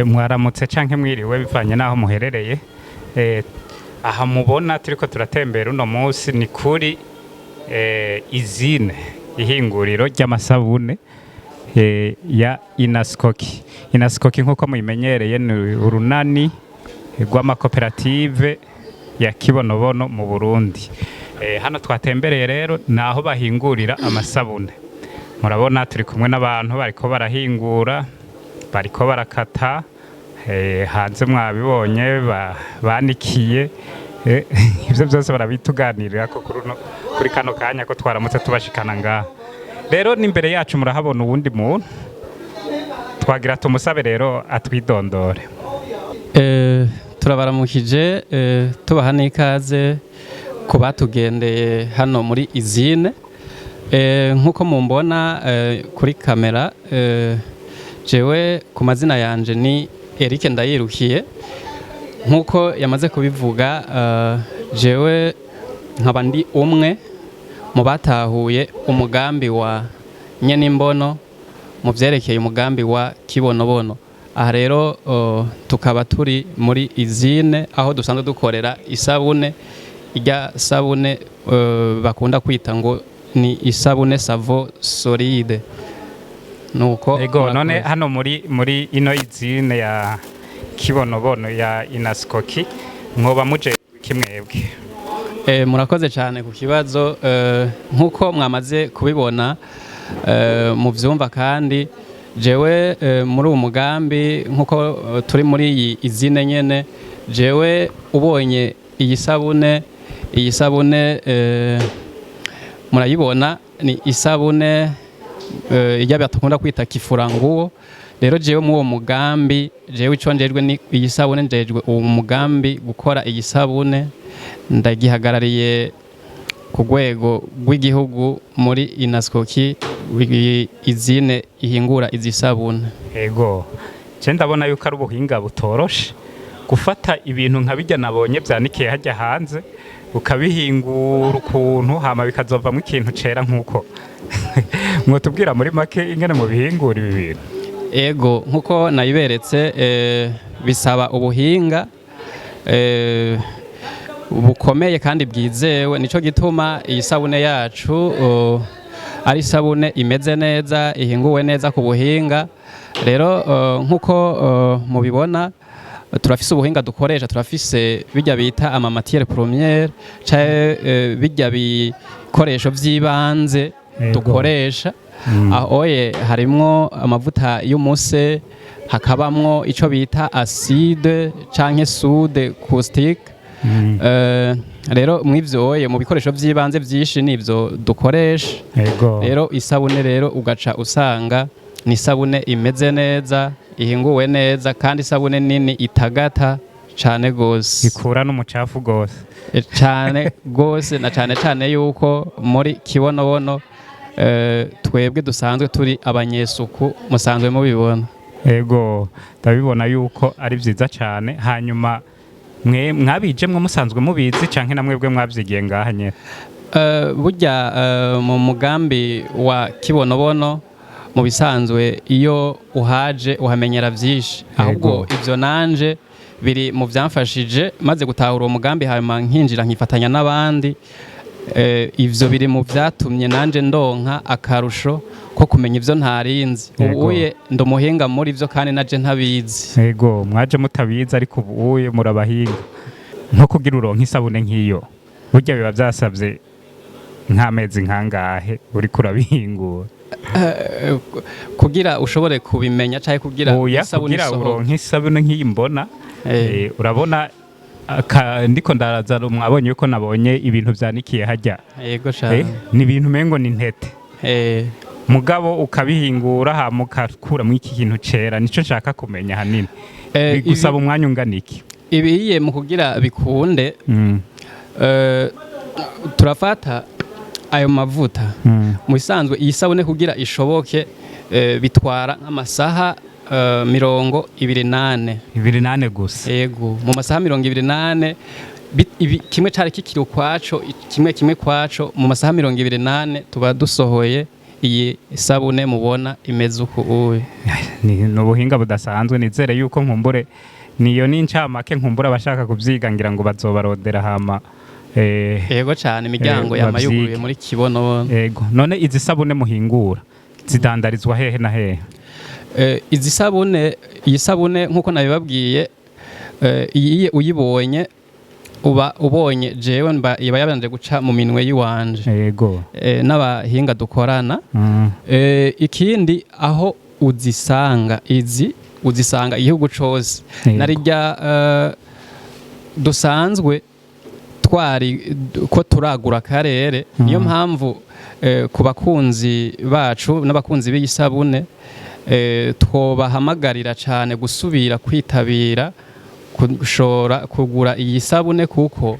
Mwaramutse canke mwiriwe bivanye n'aho muherereye. Aha mubona turiko turatembera uno munsi ni kuri usine, ihinguriro ry'amasabune ya Inascoki. Inascoki, nk'uko muyimenyereye, ni urunani rw'amakoperative ya Kibonobono mu Burundi. Hano twatembereye rero ni aho bahingurira amasabune. Murabona turi kumwe n'abantu bariko barahingura, bariko barakata hanze, mwabibonye banikiye ivyo byose barabituganirira ko kuri kano kanya ko twaramutse tubashikana ngaha. Rero n'imbere yacu murahabona uwundi muntu, twagira tumusabe rero atwidondore. Turabaramukije, tubaha n'ikaze ku batugendeye hano muri usine. Nk'uko mumbona kuri kamera, jewe ku mazina yanje ni Eric Ndayirukiye, nk'uko yamaze kubivuga. Jewe nkaba ndi umwe mu batahuye umugambi wa Nyenimbono mu vyerekeye umugambi wa Kibonobono. Aha rero tukaba turi muri usine aho dusanzwe dukorera isabune, irya sabune bakunda kwita ngo ni isabune savon solide. Nuko Ego, none murakoze. hano muri ino usine ya Kibonobono ya Inascoki mwoba muje kimwebwe? Murakoze cyane ku kibazo. Nk'uko mwamaze kubibona mu vyumva, kandi jewe muri uwo mugambi, nk'uko turi muri iyi usine nyene, jewe ubonye iyi sabune murayibona, ni isabune ijya bakunda kwita kifuranguo. Rero jewe muri uwo mugambi, jewe ico njejwe ni iyi sabune. Njejwe uwo mugambi gukora iyi sabune, ndagihagarariye ku rwego rw'igihugu muri Inascoki, usine ihingura izi sabune. Ego, je ndabona yuko ari ubuhinga butoroshe gufata ibintu nka bijya nabonye byanikiye hajya hanze, ukabihingura ukuntu, hama bikazovamwo ikintu cera. Nk'uko mwotubwira muri make ingene mubihingura ibi bintu? Ego, nkuko nayiberetse, bisaba ubuhinga bukomeye kandi bwizewe. Nico gituma iyi sabune yacu ari isabune imeze neza, ihinguwe neza ku buhinga. Rero nkuko mubibona, turafise ubuhinga dukoresha, turafise bijya bita ama matière première canke bijya bikoresho vy'ibanze dukoresha. Aho oye harimwo amavuta y'umuse, hakabamwo ico bita acide canke soude caustique. Rero mw'ivyo oye, mu bikoresho vy'ibanze vyinshi nivyo dukoresha. Rero isabune rero ugaca usanga ni isabune imeze neza, ihinguwe neza, kandi isabune nini itagata cane gose. Ikura n'umucafu gose. Cane gose, na cane cane yuko muri Kibonobono twebwe dusanzwe turi abanyesuku, musanzwe mubibona. Ego, ndabibona yuko ari vyiza cane. Hanyuma mwe mwabijemwo musanzwe mubizi, canke namwebwe mwavyigiye ngaha nyene? Burya mu mugambi wa Kibonobono, mu bisanzwe iyo uhaje uhamenyera vyinshi. Ahubwo ivyo nanje biri mu vyamfashije maze gutahura uwo mugambi, hanyuma nkinjira nkifatanya n'abandi. Ivyo biri mu vyatumye nanje ndonka akarusho ko kumenya ivyo ntarinzi. Ubuye ndi umuhinga muri vyo kandi naje ntabizi. Ego, mwaje mutabizi, ariko ubuye murabahinga. Nko kugira uronke isabune nk'iyo, burya biba vyasavye nk'amezi nkangahe uriko urabihingura? Kugira ushobore kubimenya canke kugira Oya, isabune kugira isohoke? uronke isabune nk'iyi mbona. Urabona ndiko ndaza, mwabonye yuko nabonye ibintu vyanikiye harya. Yego cane. Ni ibintu umengo ni intete, mugabo ukabihingura hama ugakuramwo iki kintu cera. Nico nshaka kumenya hanini. Bigusaba umwanya ungana iki? Ibiye mu kugira bikunde, turafata ayo mavuta. Mu bisanzwe iyi sabune kugira ishoboke, bitwara nk'amasaha 24. 24 gusa? Yego, mu masaha 24, kimwe cari kikiri ukwaco, kimwe kimwe kwaco, mu masaha 24 tuba dusohoye. iyi sabune mubona imeze uku uyu. Ni ubuhinga budasanzwe. Nizere yuko nkumbure niyo n'incamake, nkumbure abashaka kubyiga ngira ngo bazobarodera hama Yego cyane, imiryango yama bavyige. yuguruye muri Kibonobono. Ego, none izi sabune muhingura zidandarizwa hehe na hehe? Izi sabune, iyi sabune nk'uko nabibabwiye, iyi uyibonye uba ubonye jewe, mba iba yabanje guca mu minwe y'iwanje n'abahinga dukorana. Ikindi aho uzisanga, izi uzisanga igihugu cose. Narirya dusanzwe twari ko turagura akarere, niyo mpamvu ku bakunzi bacu n'abakunzi b'iyi sabune twobahamagarira cyane gusubira kwitabira gushora kugura iyi sabune, kuko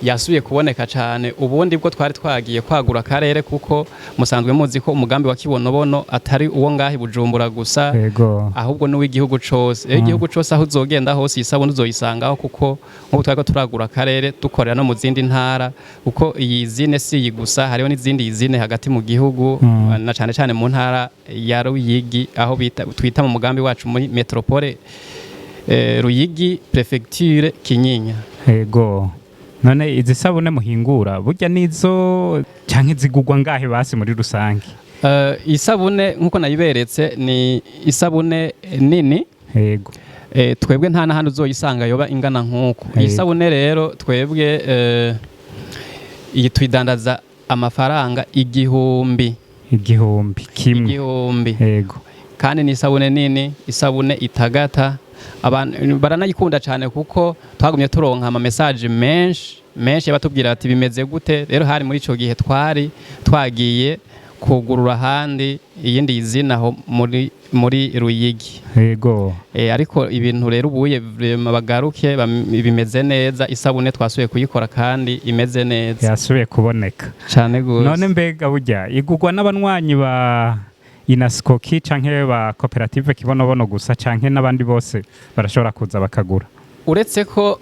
yasubiye kuboneka cyane. Ubundi bwo twari twagiye kwagura akarere, kuko musanzwe muzi ko umugambi wa Kibonobono atari uwo ngaho i Bujumbura gusa, ahubwo n'uw'igihugu cose. Rero igihugu cose aho uzogenda hose iyi sabune uzoyisangaho, kuko nk'ubu twariko turagura akarere, dukorera no mu zindi ntara, kuko iyi zine si iyi gusa, hariho n'izindi zine hagati mu gihugu, na cane cane mu ntara ya Ruyigi, aho bita, twita mu mugambi wacu muri métropole Ruyigi, préfecture Kinyinya. Ego, none izi sabune muhingura burya nizo canke zigugwa ngahe basi muri rusange? Isabune nk'uko nayiberetse ni isabune nini. Twebwe nta n'ahandi uzoyisanga yoba ingana nk'uko iyi sabune. Rero twebwe iyi tuyidandaza amafaranga 1000. 1000? 1000. Kandi ni isabune nini, isabune itagata. Abantu baranayikunda cyane, kuko twagumye turonka ama message menshi menshi batubwira ati bimeze gute. Rero hari muri ico gihe twari twagiye kugurura ahandi iyindi zina aho muri Ruyigi. Ariko ibintu rero ubuye vraiment bagaruke bimeze neza, isabune twasubiye kuyikora kandi imeze neza. Yasubiye kuboneka. Cyane gose. None mbega burya igugwa n'abanywanyi ba Inasikoki canke ba koperative Kibonobono gusa, canke n'abandi bose barashobora kuza bakagura? Uretse ko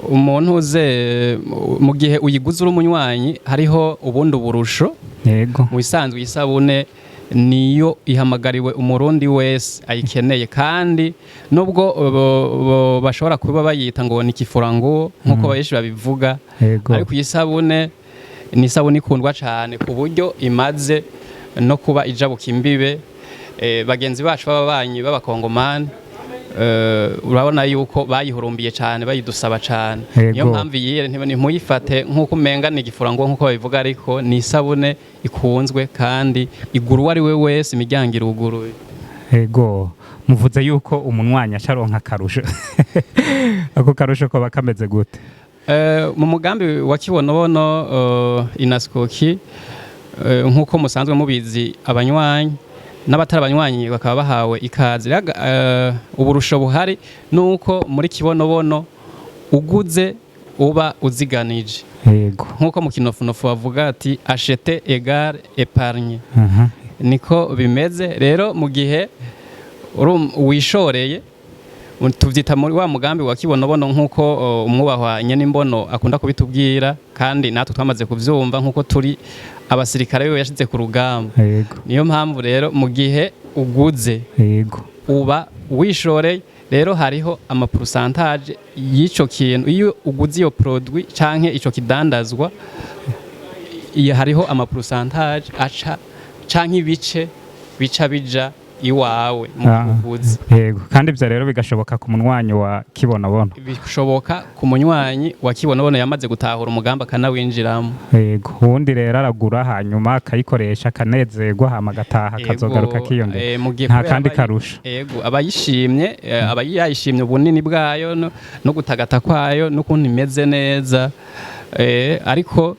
umuntu uze mu gihe uyiguze uri umunywanyi hariho ubundi burusho. Mu bisanzwe isabune niyo ihamagariwe umurundi wese ayikeneye, kandi nubwo bashobora kuba bayita ngo ni kifuranguo nk'uko benshi babivuga, ariko iyi sabune ni isabune ikundwa cyane ku buryo imaze no kuba ijabuka imbibe. Bagenzi bacu b'ababanyi b'abakongomani, urabona yuko bayihurumbiye cyane, bayidusaba cyane. Niyo mpamvu iyi ntimuyifate nk'uko umenga ni igifurango nk'uko babivuga, ariko ni isabune ikunzwe kandi igura uwo ari we wese, imiryango iruguruye. Ego, muvuze yuko umunywanyi acaronka akarusho, ako karusho koba kameze gute? Mu mugambi wa Kibonobono Inasikoki, nk'uko musanzwe mubizi, abanywanyi n'abatari abanywanyi bakaba bahawe ikaze. Rero, uburusho buhari nuko muri Kibonobono uguze uba uziganije, nk'uko mu kinofunofu bavuga ati acheter égale épargne. Niko bimeze. Rero mu gihe wishoreye, tuvyita muri wa mugambi wa Kibonobono nk'uko umwubahwa Nyenimbono akunda kubitubwira, kandi natwe twamaze kuvyumva nk'uko turi abasirikare biwe yashize ku rugamba. Niyo mpamvu rero mu gihe uguze uba wishoreye. Rero hariho ama pourcentage y'ico kintu. Iyo uguze iyo produit canke ico kidandazwa, iyo hariho ama pourcentage aca canke ibice bica bija iwawe mu buguzi. Yego, kandi ibyo rero bigashoboka ku munywanyi wa Kibonobono? Bishoboka ku munywanyi wa Kibonobono yamaze gutahura umugambi akanawinjiramo. Yego, uwundi rero aragura hanyuma akayikoresha akanezerwa, hama agataha akazogaruka akiyongera. Mu gihe Nta kubera kandi karusho. Ego, abayishimye aba yayishimye ubunini bwayo no gutagata kwayo n'ukuntu imeze neza, ariko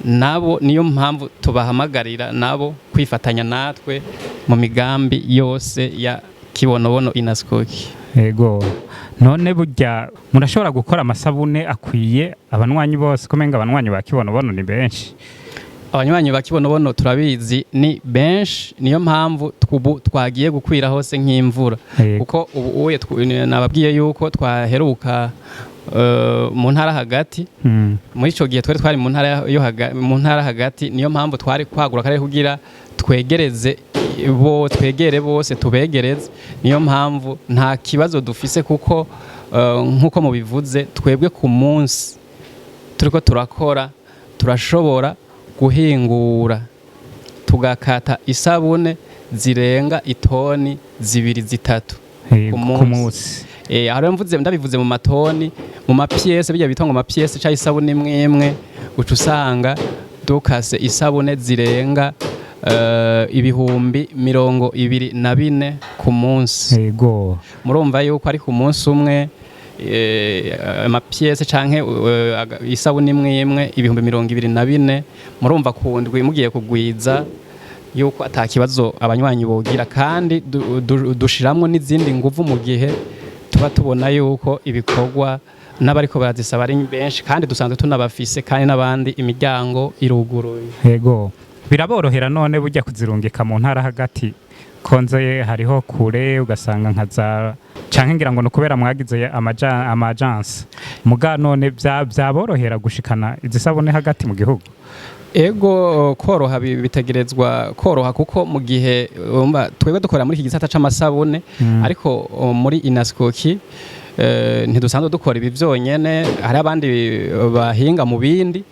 nabo niyo mpamvu tubahamagarira nabo kwifatanya natwe mu migambi yose ya Kibonobono Inasikoki. Yego, none burya murashobora gukora amasabune akwiye abanywanyi bose, ko menga abanywanyi ba Kibonobono ni benshi? Abanywanyi ba Kibonobono turabizi ni benshi, niyo mpamvu ubu twagiye gukwira hose nk'imvura. Kuko ubu uye nababwiye yuko twaheruka mu ntara hagati. Muri ico gihe twari mu ntara yo mu ntara hagati, niyo mpamvu twari kwagura akarere kugira Twegereze bo, twegere bose, tubegereze. Niyo mpamvu nta kibazo dufise, kuko nk'uko mubivuze, twebwe ku munsi turiko turakora, turashobora guhingura, tugakata isabune zirenga itoni 2, 3 ku ku munsi. Munsi. Aho rero mvuze, ndabivuze mu matoni, mu mapièces, bijya bitwa ngo mapièces cyangwa isabune imwe imwe, uca usanga dukase isabune zirenga 24,000 ku munsi. Murumva yuko ari ku munsi umwe, amapièces canke isabune imwe imwe 24,000. Murumva ku ndwi mugiye kugwiza yuko ata kibazo abanywanyi bogira, kandi dushiramwo n'izindi nguvu mu gihe tuba tubona yuko ibikorwa n'abariko barazisaba ari benshi, kandi dusanzwe tunabafise, kandi n'abandi imiryango iruguruye. Yego, biraborohera none burya kuzirungika mu ntara hagati? Konze hariho kure, ugasanga nka za canke ngira ngo ni ukubera mwagize ama agence muga. None byaborohera gushikana izi sabune hagati mu gihugu? Ego, koroha bitegerezwa koroha, kuko mu gihe umva twebwe dukora muri iki gisata c'amasabune, ariko muri Inascoki ntidusanzwe dukora ibi vyonyene, hari abandi bahinga mu bindi.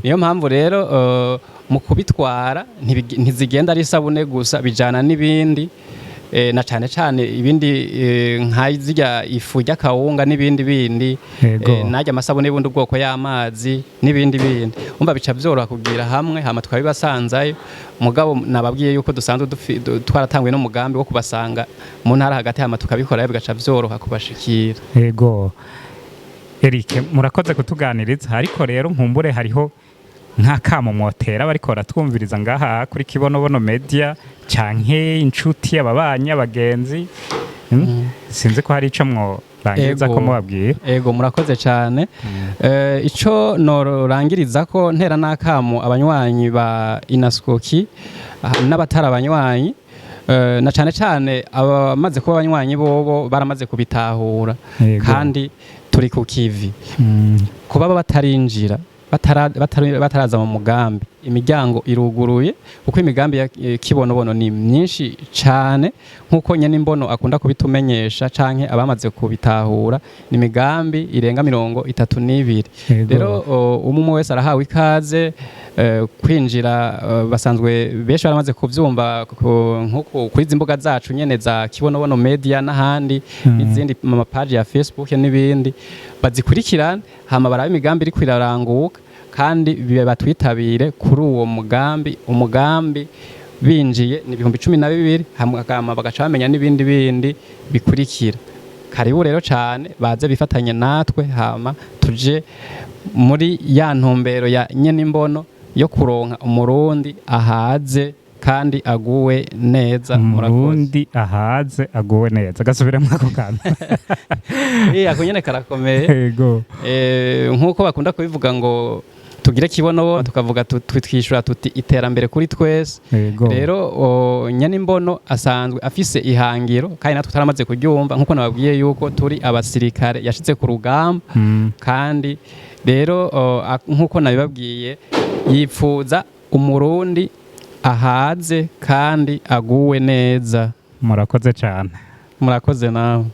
Niyo mpamvu rero mu kubitwara ntizigenda ari isabune gusa, bijana n'ibindi, na cane cane ibindi nka zirya ifu ry'akawunga n'ibindi bindi, narya amasabune y'ubundi bwoko, y'amazi n'ibindi bindi. Umva bica vyoroha kugira hamwe, hama tukabibasanzayo. Mugabo nababwiye yuko dusanzwe twaratanguye n'umugambi wo kubasanga mu ntara hagati, hama tukabikora, bigaca vyoroha kubashikira. Yego, Eric, murakoze kutuganiriza. Ariko rero nkumbure hariho nk'akamo mwotera bariko baratwumviriza ngaha kuri Kibonobono Media, canke inshuti, ababanyi, abagenzi? Sinzi ko hari ico mworangiriza ko mubabwiye. Ego, murakoze cyane. Ico norangiriza ko ntera n'akamo abanywanyi ba Inascoki n'abatari abanywanyi, na cane cane abamaze kuba abanywanyi, bobo baramaze kubitahura, kandi turi ku kivi. Kuba batarinjira, bataraza mu mugambi, imiryango iruguruye, kuko imigambi ya Kibonobono ni myinshi cane, nk'uko nyene imbono akunda kubitumenyesha canke abamaze kubitahura, ni imigambi irenga 32. Rero umwe umwe wese arahawe ikaze kwinjira. Basanzwe benshi baramaze kuvyumva nkuko kuri izi mbuga zacu nyene za Kibonobono Media n'ahandi n'izindi mu mapaji ya Facebook n'ibindi, bazikurikirane, hama barabe imigambi iriko iraranguka, kandi batwitabire kuri uwo mugambi. Umugambi binjiye ni 12,000, hama bagaca bamenya n'ibindi bindi bikurikira. Karibu rero cane, baze bifatanye natwe, hama tuje muri ya ntumbero ya nyene imbono yo kuronka Umurundi ahaze kandi aguwe neza. Murakoze. Umurundi ahaze aguwe neza, gasubiremo ako kantu. Ako nyene karakomeye. Nk'uko bakunda kubivuga ngo tugire Kibonobo, tukavuga twishura tuti iterambere kuri twese. Rero nyanimbono asanzwe afise ihangiro, kandi natwe twaramaze kuryumva, nk'uko nababwiye yuko turi abasirikare yashize ku rugamba. Kandi rero nk'uko nabibabwiye, yipfuza Umurundi ahaze kandi aguwe neza. Murakoze cyane. Murakoze nawe.